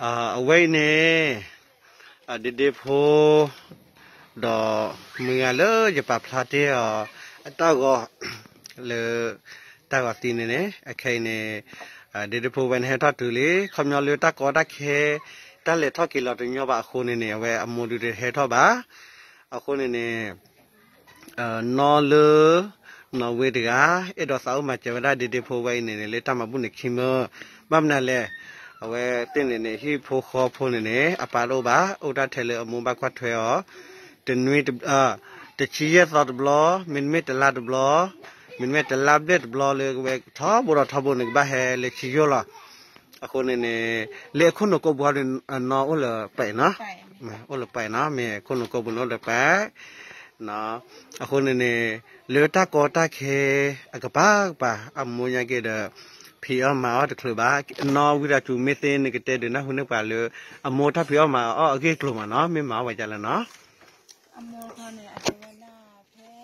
အဝဲအံၤန့ၣ် ဒ့ဒ့ဖိ ဒီးမုၢ်ဂၤလၢယပာ်ဖျါတ့ၢ်အီၤ အတၢ်ဂီၤ လၢ တၢ်ဂီၤသံန့ၣ်န့ၣ် အခဲအံၤန့ၣ် ဒ့ဒ့ဖိဝဲန့ၣ်ဟဲထီၣ်တုၤလံ ခီပညီလၢတၢ်ကီတၢ်ခဲ တၢ်လဲၤထီၣ်က့ၤလီၤတညီဘၣ်အဃိန့ၣ်န့ၣ် အဝဲအမိၢ်ဒုးတဟဲထီၣ်ဘၣ် အဃိန့ၣ်န့ၣ် နီၢ်လၢ နီၢ်ဝ့တဂၤ အဲၣ်ဒိးသးအိၣ်မၤစၢၤဝဲဒၣ်ဒ့ဒ့ဖိဝဲအံၤန့ၣ်န့ၣ် လၢတၢ်မၤဘူၣ်န့ၣ်ခံမၢ ဘၣ်မနုၤလဲၣ် အဝဲသ့ၣ်န့ၣ်န့ၣ် ဟံၣ်ဖိဃီဖိန့ၣ်န့ၣ် အပၢ်တအိၣ်ဘၣ် အိၣ်တၢ်ထဲလၢအမိၢ်ဘၣ်ကွၢ်ထွဲအီၤ တနွံ တဆံယဲၢ်သီတဘျီ မ့တမ့ၢ်တလါတဘျီ မ့တမ့ၢ်တလါဘျဲၣ်တဘျီလၢဝဲထီဘိဒီးထီဘိန့ၣ် ကဘၣ်ဟဲလၢဆံယိၢ်လီၤ အဃိန့ၣ်န့ၣ် လၢအခိၣ်နူာ်ကိးပူၤန့ၣ် နီၢ်အိၣ်လၢပာ်နီၤ အိၣ်လၢပာ်နီၤ မ့ၢ်ခိၣ်နူာ်ကိးပူၤန့ၣ်အိၣ်လၢပာ် အဃိန့ၣ်န့ၣ် လၢတၢ်ကီတၢ်ခဲ အကပၤကပၤ အမိၢ်ညါက့ၤဒီး ဖံးအီၣ်မၤအီၣ်တချုးဘၣ် နီၢ်ဝံသးစူၤ မ့ၢ်သ့နကတဲဒုးနၢ်ဟူန့ၢ်ပှၤလၢ အမိၢ်တၢ်ဖံးအီၣ်မၤအီၣ်အဂ့ၢ်အကျိၤမးနီၤ မ့ၢ်မၤအီၣ်ဝဲဒ်လဲၣ်နီၤ အမိၢ်ခီန့ၣ် အတဲဝဲဒၣ်ဖဲ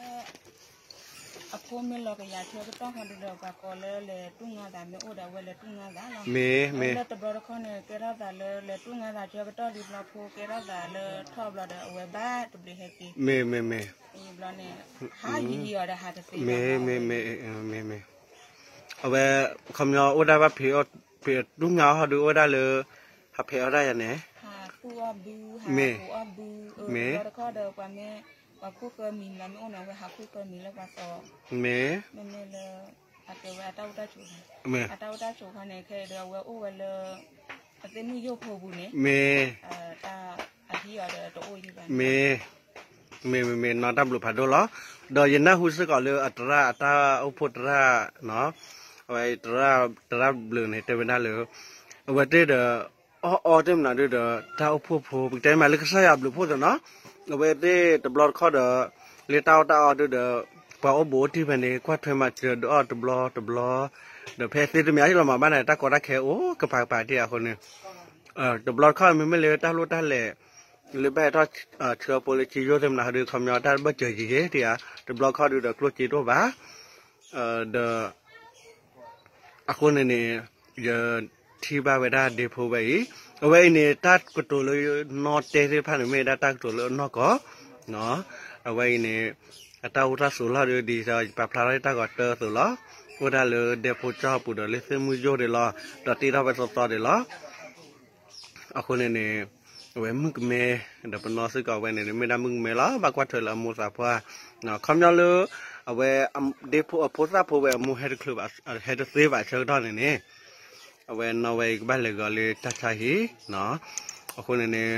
အဖိမ့ၢ်လီၤကယၤဆၢကတီၢ်ခီဒုဒီး ပှၤကိးလၢလဲၤတူၢ်ငါသး မ့ၢ်အိၣ်ဒီးအဝဲလဲၤတူၢ်ငါသးလီၤ. မ့ၢ် မ့ၢ် လၢတဘျီတခီန့ၣ် ကဲထီၣ်သးလၢလဲၤတူၢ်ငါသးဆၢကတီၢ်လံဘျီဖိ ကဲထီၣ်သးလၢထီၣ်ဘျီဒီး အဝဲဘၣ်တဘျုးဟဲက့ၤ မ့ၢ် မ့ၢ် မ့ၢ် ဘျီန့ၣ် ဟးယံာ်ယံာ်အီၤဒီးဟးတသ့ဘၣ် မ့ၢ် မ့ၢ် မ့ၢ် အဝဲ ခီပညီအိၣ်ဒၣ်ဘၣ်ဖံးအီၣ် ဖံးတူၢ်ငါအီၣ်ဟီဒုအိၣ်ဝဲဒၣ်လၢ ဟးဖံးအီၣ်ဒၣ်ယၤန့ၣ် မ့ၢ် မ့ၢ် တဘျီတခီဒီးပှၤမ့ၢ် ပှၤခိၣ်ဃၢမံၤမ့ၢ်အိၣ်န့ၣ် အဝဲဟးခိၣ်ဃၢမံၤလၢပှၤသီ မ့ၢ် မ့မ့ၢ်လၢ အတဲဝဲအတၢ်အိၣ်တၢ်ဆိး မ့ၢ် အတၢ်အိၣ်တၢ်ဆိးခီန့ၣ် ခဲအံၤဒီးအဝဲအိၣ်ဝဲလၢ အသ့ၣ်မုၣ်ယိၣ်ဖိပူၤန့ၣ် မ့ၢ် တၢ်အဟံၣ်အီၤဒီးတအိၣ်ယံၤဘၣ် မ့ၢ် မ့ၢ် မ့ၢ် မ့ၢ်နီၢ်တၢ်ဘျုးဖးဒိၣ်လီၤ. ဒီးယနၢ်ဟူစ့ၢ်ကီးလၢအသရၣ် အတၢ်အိၣ်ဖှိၣ်သရၣ် အဝဲသရၣ် သရၣ်ဘျုးန့ၣ် တဲဝဲဒၣ်လၢ အဝဲသ့ၣ်ဒီး အီၣ်အီတ့ၢ်မနုၤဒုဒီး တၢ်အိၣ်ဖှိၣ်ဖိ ပကတဲမးလၢကစၢ်ယွၤဘျုးဖှိၣ်သ့ၣ်နီၤ အဝဲသ့ၣ်တဘျီတခီၣ်ဒီး လၢတၢ်အီၣ်တၢ်အီဒုဒီး ပှၤအိၣ်ဘူးအိၣ်တံၢ်ဖဲန့ၣ် ကွၢ်ထွဲမၤစၢၤဒီးအီၣ်တဘျီတဘျီ ဒီးဖဲသ့တမံၤအဟ့ၣ်လီၤမၤဘၣ်န့ၣ် တၢ်ကီတၢ်ခဲအိၣ်ကပၤကပၤတ့ၢ်အဃိန့ၣ် တဘျီတခီၣ်မ့မ့ၢ်လၢတၢ်လိၣ်တၢ်လဲၤ လၢဘၣ်ဟဲထီၣ်ဆၢဖိလၢဆံယိၣ်သ့ၣ်မနုၤဟီဒု ခီပညီတၢ်ဘၢၣ်စၢၤယံၤဂ့ၤတ့ၢ်ဧါ တဘျီခီၣ်ဒုဒီးကျိၣ်စ့တအိၣ်ဘၣ် ဒီး အဃိန့ၣ်န့ၣ် ယထံၣ်ဘၣ်ဝဲဒၣ်ဒ့ဖိဝဲအံၤ အဝဲအံၤန့ၣ် တၢ်ကတိၤလၢနီၢ်တဲသ့ၣ်တဖၣ်န့ၣ် မ့ၢ်ဝဲဒၣ်တၢ်ကတိၤလၢအနီၢ်ကီၢ် အဝဲအံၤန့ၣ် အတၢ်အိၣ်တၢ်ဆိးလီၢ်ဒု ဒ်သိးယပာ်ဖျါထီၣ်တၢ်ဂီၤတၢအသိးလီၤ. အိၣ်ဒၣ်လၢဒဲဖိကၠီပူၤဒီးလၢသ့ၣ်မုၣ်ယိၣ်ဒံးလီၤ. ဒီးတ့ထီၣ်ဝဲသီသီဒံးလီၤ. အဃိန့ၣ်န့ၣ် အဝဲမုၣ်ကမဲ ဒီးပနီၢ်စ့ၢ်ကီးဝဲန့ၣ် မ့ၢ်ဒၣ်မုၣ်ကမဲလီၤ. ဘၣ်ကွၢ်ထွဲလၢအမိၢ်သးပှၢ် ခီပညီလၢ အဝဲ ဒ့ဖိအဖိသၣ်ဖိဝဲအမိၢ်ဟဲတချုးဘၣ် ဟဲတသ့ဘၣ်ဆၢကတီၢ်န့ၣ်န့ၣ် အဝဲနီၢ်ဝဲအံၤကဘၣ်လဲၤဂီၤလၢတၢ်ဆါဟံၣ် အဃိန့ၣ်န့ၣ်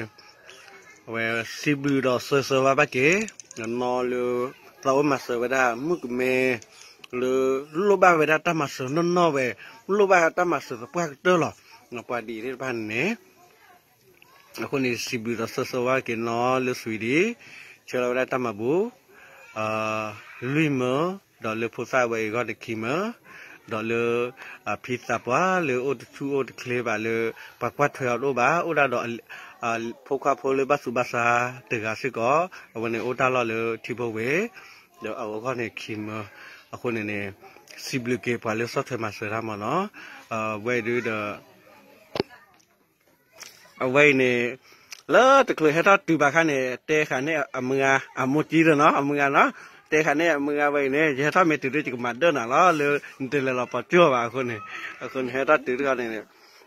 အဝဲစံးဘျုးဒီးဆၢဆၢဝါဘၣ်က့ၤ နီၢ်လၢ သးအိၣ်မၤစၢၤဝဲဒၣ်မုၣ်ကမဲ လၢ လိၣ်ဘၣ်ဝဲဒၣ်တၢ်မၤစၢၤနီၢ်နီၢ်ဝဲ လိၣ်ဘၣ်တၢ်မၤစၢၤသပှၢ်ကတၢၢ်လီၤ. ပှၤဒ်အံၤသ့ၣ်တဖၣ်န့ၣ်န့ၣ် အဃိန့ၣ် စံးဘျုးဒီးဆၢဆၢဝါက့ၤနီၢ်လၢ Sweden ဆှၢလီၤဝဲဒၣ်တၢ်မၤဘူၣ် လွံၢ်မၢ ဒီးလၢဖိသၣ်ဝဲအံၤအဂီၢ်န့ၣ်ခံမၢ ဒီးလၢ ဖံသးပှၢ်လၢအိၣ်တဆူၣ်အိၣ်တချ့ဘၣ်လၢ ပှၤကွၢ်ထွဲအီၤတအိၣ်ဘၣ် အိၣ်ဒၣ်ဒီး ဖိခွါဖိလၢဘၣ်သူၣ်ဘၣ်သးတဂၤစ့ၢ်ကီး အဝဲန့ၣ်အိၣ်တၢ်လီၢ်လၢထံဖိဝ့ၢ် ဒီးအဂီၢ်န့ၣ်ခံမၢ အဃိန့ၣ်န့ၣ် စံးဘျုးက့ၤပှၤလၢဆီၣ်ထွဲမၤစၢၤတၢ်မၢ်နီၤ ဝဲဒုဒီး အဝဲအံၤန့ၣ် လၢတချုးဟဲထီၣ်တုၤဘၣ်ခါန့ၣ် တဲဃာ်န့ၢ်အမုၢ်ဂၤ အမိၢ်ကံလၢနီၤ အမုၢ်ဂၤနီၤ တဲဃာ်န့ၢ်အမုၢ်ဂၤဝဲအံၤန့ၣ် ယဟဲထီၣ်မ့ၢ်တုၤဒ်ယကမၤဒၢၣ်နၤလီၤ လၢနတလဲၤလီၤပီၤကၠိဘၣ်အဃိန့ၣ် အဃိန့ၣ် ဟဲထီၣ်တုၤတခီန့ၣ်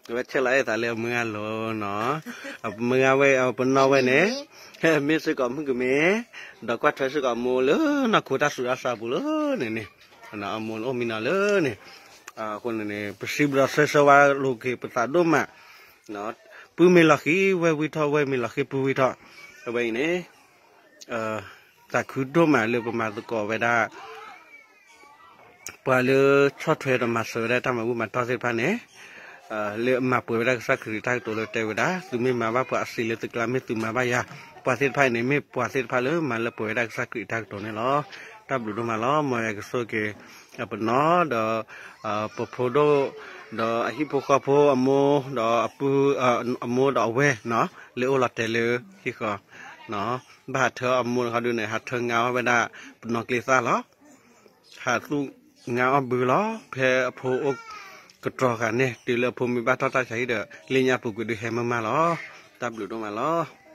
အဝဲဆဲးလီၤအဲၣ်သးလၢအမုၢ်ဂၤလီၤနီၤ အမုၢ်ဂၤဝဲအံၤ ပနီၢ်ဝဲန့ၣ် ဟဲမ့ၢ်စ့ၢ်ကီးမုၣ်ကမဲ ဒီးကွၢ်ထွဲစ့ၢ်ကီးအမိၢ်လၢနီၢ်ခိတၢ်ဆူးတၢ်ဆါပူၤလၢန့ၣ်န့ၣ် အမိၢ်အိၣ်မံနီၤလၢန့ၣ် အဃိန့ၣ်န့ၣ် ပစံးဘျုးဒီးဆၢဆၢဝါလိာ်က့ၤပသးဒိၣ်မး ပုၢ်မ့ၢ်လီၤဃံၤဝဲၢ်ဝံထီၣ် ဝဲၢ်မ့ၢ်လီၤဃံၤပုၢ်ဝံထီၣ် အဝဲအံၤန့ၣ် သးခုဒိၣ်မးလၢပမၤသကိးဝဲဒၣ် ပှၤလၢဆီၣ်ထွဲဒီးမၤစၢၤဝဲဒၣ်တၢ်မၤဘူၣ်မၤတီၢ်သ့ၣ်တဖၣ်န့ၣ် လၢမၤပှဲၤဝဲဒၣ်ကစၢ်ခရံာ်တၢ်ကတိၤလၢတဲဝဲဒၣ် သုမ့ၢ်မၤဘၣ်ပှၤအစံးလၢသုကျါ မ့ၢ်သုမၤဘၣ်ယၤ ပှၤသ့ၣ်တဖၣ်အံၤန့ၣ် မ့ၢ်ပှၤသ့ၣ်တဖၣ်လၢမၤလၢပှဲၤဝဲဒၣ်ကစၢ်ခရံာ်တၢ်ကတိၤန့ၣ်လီၤ. တၢ်ဘျုးဒိၣ်မးလီၤ. မ်ယကဆိၣ်က့ၤ ပနီၢ်ဒီး ပဖိဒိၣ် ဒီးအဟံၣ်ဖိဃီဖိအမိၢ် ဒီးအပုၢ် အမိၢ်ဒီးအဝဲၢ်နီၤ လၢအိၣ်လီၤတဲာ်လၢဟံၣ်ဃီ ဘၣ်ဟးထၢအမိၢ်တခီဒုန့ၣ် ဟးထၢငါအီၣ်ဝဲဒၣ် ပနီၢ်ကျ့သၣ်လီၤ. ဟးသူၣ်ငါအီၣ်ဘုလီၤ. ဖဲအဖိအိၣ် ကတြီၤဃာ်န့ၣ် တုၤလၢအဖိမ့ၢ်ဘၣ်ထီၣ်တၢ်ဆါဟံၣ်ဒီး လ့ၣ်ညါပူၤကွံာ်ဒုးဟဲမၢ်မၢ်လီၤ. တၢ်ဘျုးဒိၣ်မးလီၤ.